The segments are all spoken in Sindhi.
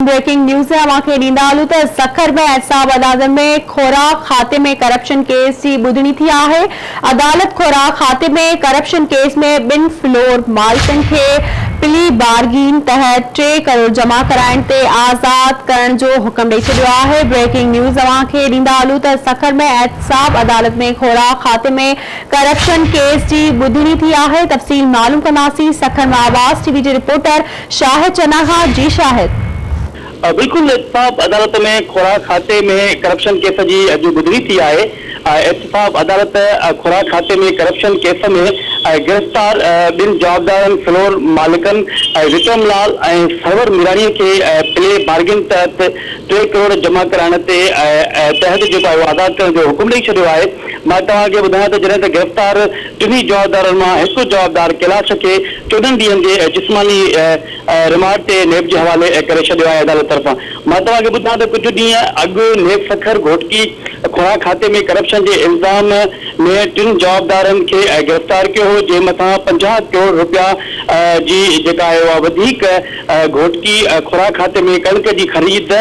بريڪنگ نيوز اوهان کي ڏيندا هلون ته سکر ۾ احتساب عدالت ۾ خوراڪ کاتي ۾ ڪرپشن ڪيس جي ٻڌڻي ٿي آهي، عدالت خوراڪ کاتي ۾ ڪرپشن ڪيس ۾ ٻن فلور مالڪن کي پلي بارگين تحت ٽي ڪروڙ جمع ڪرائڻ تي آزاد ڪرڻ جو حڪم ڏئي ڇڏيو آهي، بريڪنگ نيوز اوهان کي ڏيندا هلون ته سکر ۾ احتساب عدالت ۾ خوراڪ کاتي ۾ ڪرپشن ڪيس جي ٻڌڻي ٿي آهي، تفصيل معلوم ڪنداسين سکر مان آواز ٽي وي جي رپورٽر شاهد چنا کان جي شاهد. بلڪل احتساب عدالت ۾ خوراڪ کاتي ۾ ڪرپشن ڪيس جي اڄ ٻڌڻي ٿي آهي، احتساب عدالت خوراڪ کاتي ۾ ڪرپشن ڪيس ۾ گرفتار ٻن جوابدارن فلور مالڪن وڪرم لال ۽ سرور ميراڻي کي پلي بارگين تحت ٽي ڪروڙ جمع ڪرائڻ تي تحت جيڪو آهي اهو آزاد ڪرڻ جو حڪم ڏئي ڇڏيو آهي، مان توهان کي ٻڌايان ته جڏهن ته گرفتار ٽنهي جوابدارن مان هڪ جوابدار ڪيلاش کي 14 ڏينهن جي جسماني رمانڊ تي نيب جي حوالي ڪري ڇڏيو آهي عدالت طرفان مان توهان کي ٻڌايان ته ڪجهه ڏينهن اڳ نيب سکر گهوٽڪي خوراڪ کاتي ۾ ڪرپشن جي الزام ۾ ٽن جوابدارن کي گرفتار ڪيو هو جنهن مٿان 50 ڪروڙ رپيا جي جيڪا آهي اها وڌيڪ گهوٽڪي خوراڪ کاتي ۾ ڪڻڪ جي خريد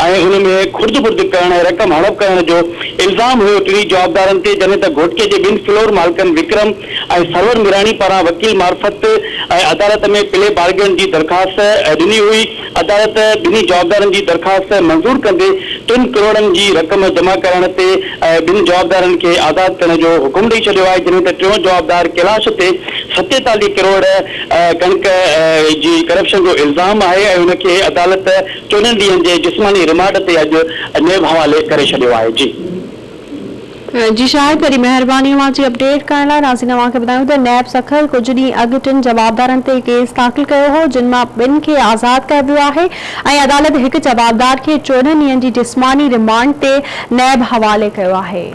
۽ ان ۾ خرد برد ڪرڻ ۽ رقم هڙپ ڪرڻ جو الزام هيو ٽنهي جوابدارن تي جڏهن ته گهوٽڪي جي ٻن فلور مالڪن وڪرم ۽ سرور ميراڻي پاران وڪيل معرفت عدالت ۾ پلي بارگين جي درخواست ڏني هئي، عدالت ٻنهي جوابدارن جي درخواست منظور ڪندي ٽن ڪروڙن جي رقم جمع ڪرائڻ تي ٻن جوابدارن کي آزاد ڪرڻ جو حڪم ڏئي ڇڏيو آهي، جڏهن ته ٽيون جوابدار ڪيلاش تي 47 ڪروڙ ڪڻڪ جي ڪرپشن جو الزام آهي ۽ ان کي عدالت 14 ڏينهن جي جسماني رمانڊ تي اڄ نيب حوالي ڪري ڇڏيو آهي. جي. جي شاهد وڏي مهرباني اوهان جي اپڊيٽ ڪرڻ لاء ناظرين اوهان کي ٻڌايون ته نيب سکر ڪجهه ڏينهن اڳ ٽن جوابدارن تي ڪيس داخل ڪيو هو جن مان ٻن کي آزاد ڪيو ويو آهي ۽ عدالت هڪ جوابدار کي 14 ڏينهن جي جسماني رمانڊ تي نيب حوالي ڪيو آهي.